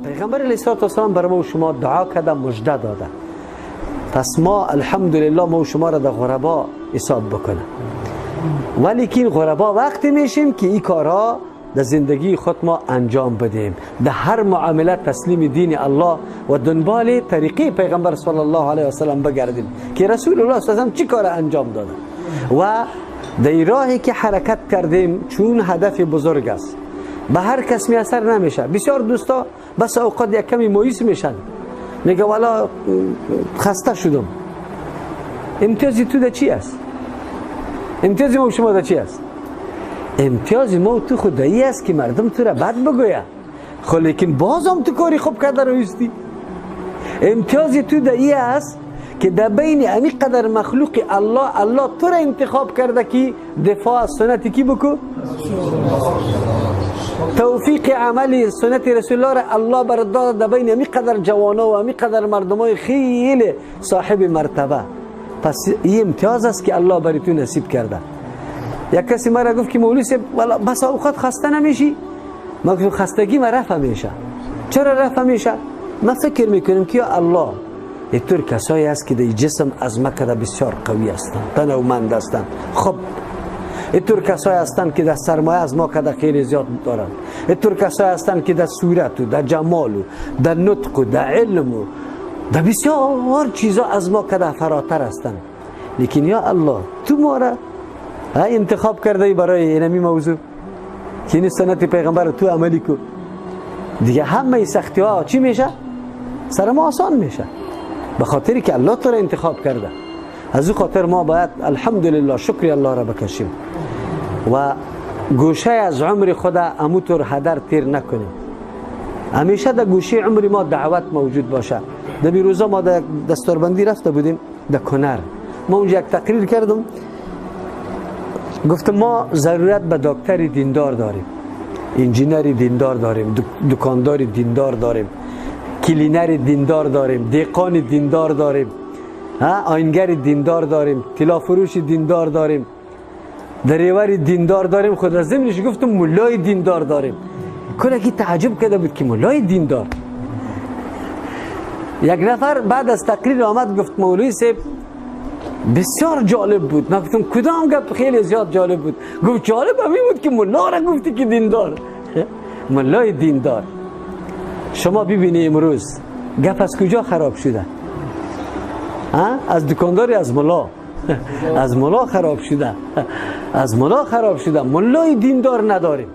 پیغمبر علیه الصلاة والسلام بر ما و شما دعا کرده، مژده داده. پس ما الحمدلله ما و شما را در غربا حساب بکنه، ولیکن غربا وقتی میشیم که این کارها در زندگی خود ما انجام بدیم، در هر معامله تسلیم دین الله و دنبال طریقه پیغمبر صلی الله علیه و سلم بگردیم که رسول الله صلی الله علیه و سلم چی کار انجام داده و در راهی که حرکت کردیم، چون هدف بزرگ است به هر کس میسر نمیشه. بسیار دوستا بس اوقات یک کمی مایوس میشن، میگه والا خسته شدم. امتیازی تو در چی است؟ امتیاز ما و شما در چی است؟ امتیاز ما و تو خدایی است که مردم تو را بد بگویه، خب لیکن بازم تو کاری خوب کرده رویستی. امتیاز تو در ای است که در بین امی قدر مخلوق الله، الله تو را انتخاب کرده که دفاع از سنت کی بکو؟ توفیق عمل سنت رسول الله را الله بر داد در بین امی قدر جوانا و امی قدر مردمای خیلی صاحب مرتبه. پس این امتیاز است که الله برای تو نصیب کرده. یک کسی مرا گفت که مولوی صاحب والا بس اوقات خسته نمیشی؟ ما گفتم خستگی ما رفع میشه. چرا رفع میشه؟ ما فکر میکنیم که یا الله اینطور کسایی است که در جسم از ما کده بسیار قوی هستند، تنومند هستند. خب اینطور کسایی هستند که در سرمایه از ما کده خیلی زیاد دارند. اینطور کسایی هستند که در صورت و در جمال و در نطق و در علم و در بسیار چیزا از ما کده فراتر هستند. لیکن یا الله تو ما را انتخاب کرده ای برای اینمی موضوع که این سنت پیغمبر تو عملی کو، دیگه همه سختی ها چی میشه؟ سر ما آسان میشه، به خاطری که الله تو را انتخاب کرده. از او خاطر ما باید الحمدلله شکر الله را بکشیم و گوشه از عمر خود اموتور هدر تیر نکنیم. همیشه در گوشه عمر ما دعوت موجود باشه. در روزا ما در دستوربندی رفته بودیم در کنر، ما اونجا یک تقریر کردم، گفتم ما ضرورت به دکتر دیندار داریم، انجینر دیندار داریم، دکاندار دیندار داریم، کلینر دیندار داریم، دیقان دیندار داریم، آینگر دیندار داریم، طلا فروش دیندار داریم، دریور دیندار داریم. خود از ضمنش گفتم مولای دیندار داریم. کلکی تعجب کرده بود که مولای دیندار. یک نفر بعد از تقریر آمد گفت مولوی صاحب بسیار جالب بود. من گفتم کدام گپ خیلی زیاد جالب بود؟ گفت جالب همین بود که ملا را گفتی که دیندار، ملای دیندار. شما ببینی امروز گپ از کجا خراب شده؟ از دکانداری، از ملا، از ملا خراب شده، از ملا خراب شده. ملای دیندار نداریم.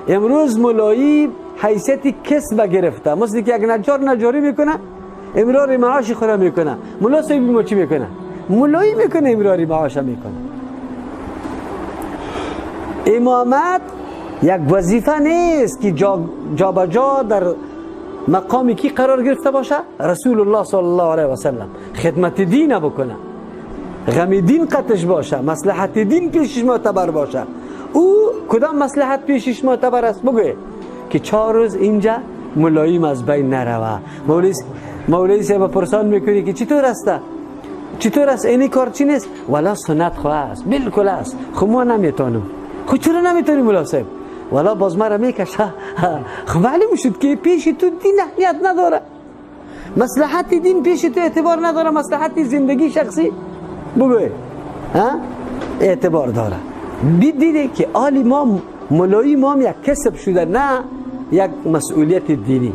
امروز ملایی حیثیت کسب گرفته، مثل که یک نجار نجاری میکنه، امرار معاش خود میکنه. ملا صاحب ما چی میکنه؟ ملایی میکنه، امراری معاش میکنه. امامت یک وظیفه نیست که جا به جا در مقامی کی قرار گرفته باشه؟ رسول الله صلی الله علیه و سلم خدمت دین بکنه، غم دین قطش باشه، مصلحت دین پیشش معتبر باشه. او کدام مصلحت پیشش معتبر است؟ بگوی که 4 روز اینجا ملایم از بین نروه. مولوی صاحب پرسان میکنی که چطور است؟ چطور است؟ اینی کار چی نیست؟ والا سنت خو است، بالکل است. خو ما نمیتونم. خو چرا نمیتونی مولا صاحب؟ والا باز مرا میکشه. خو معلوم شد که پیش تو دین اهمیت نداره، مصلحت دین پیش تو اعتبار نداره، مصلحت زندگی شخصی بگوی ها اعتبار داره. دیده که آلی ما ملایی ما یک کسب شده، نه یک مسئولیت دینی.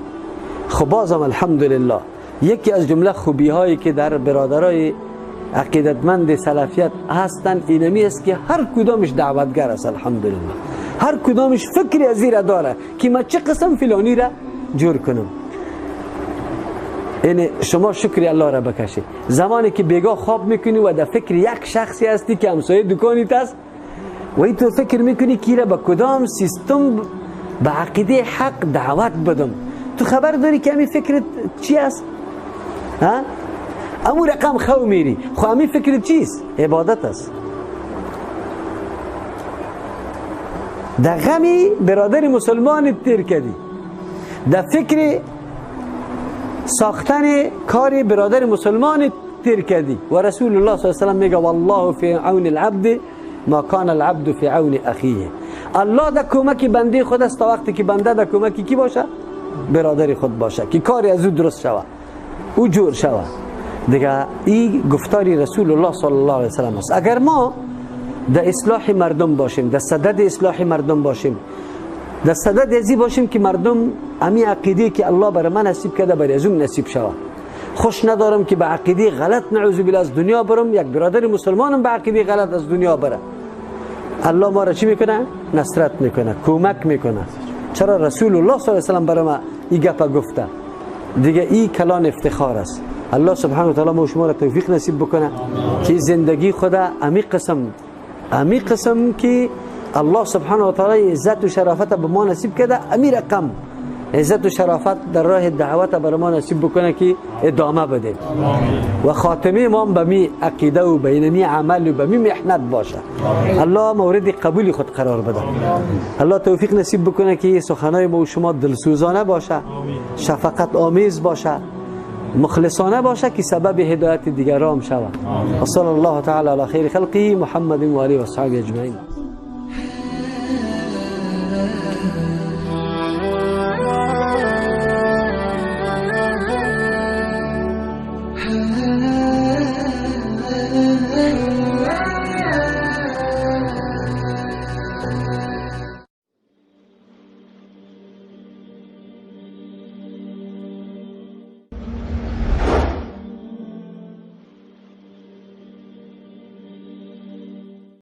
خب بازم الحمدلله یکی از جمله خوبی هایی که در برادرای عقیدتمند سلفیت هستند اینمی است که هر کدامش دعوتگر است. الحمدلله هر کدامش فکری از زیره داره که ما چه قسم فلانی را جور کنم. یعنی شما شکر الله را بکشید زمانی که بیگاه خواب میکنی و در فکر یک شخصی هستی که همسایه دکانیت است و این تو فکر میکنی که را به کدام سیستم به عقیده حق دعوت بدم. تو خبر داری که همین فکر چی است؟ ها؟ امو رقم خو میری. خو همین فکر چیست؟ عبادت است. در غمی برادر مسلمان تیر کردی، در فکر ساختن کار برادر مسلمان تیر کردی. و رسول الله صلی الله علیه و سلم میگه والله فی عون العبد ما کان العبد فی عون اخیه. الله در کمک بنده خود است تا وقتی که بنده در کمک کی باشه؟ برادر خود باشه که کاری از او درست شوه، او جور شوه. دیگه این گفتاری رسول الله صلی الله علیه وسلم است. اگر ما در اصلاح مردم باشیم، در صدد اصلاح مردم باشیم، در صدد ازی باشیم که مردم امی عقیده که الله بر من نصیب کرده بر از اون نصیب شوه. خوش ندارم که به عقیده غلط نعوذ بالله از دنیا برم، یک برادر مسلمانم به عقیده غلط از دنیا بره. الله ما را چی میکنه؟ نصرت میکنه، کمک میکنه. چرا رسول الله صلی الله علیه وسلم برای ما این گپ گفته؟ دیگه این کلان افتخار است. الله سبحانه و تعالی ما شما را توفیق نصیب بکنه که زندگی خدا امی قسم که الله سبحانه و تعالی عزت و شرافت به ما نصیب کرده، امی رقم عزت و شرافت در راه دعوت بر ما نصیب بکنه که ادامه بده و خاتمه ما به می عقیده و به می عمل و به می محنت باشه. الله مورد قبول خود قرار بده. الله توفیق نصیب بکنه که سخنای ما و شما دلسوزانه باشه، شفقت آمیز باشه، مخلصانه باشه که سبب هدایت دیگران شود. صلی الله تعالی علی خیر خلقه محمد و آله و صحبه اجمعین.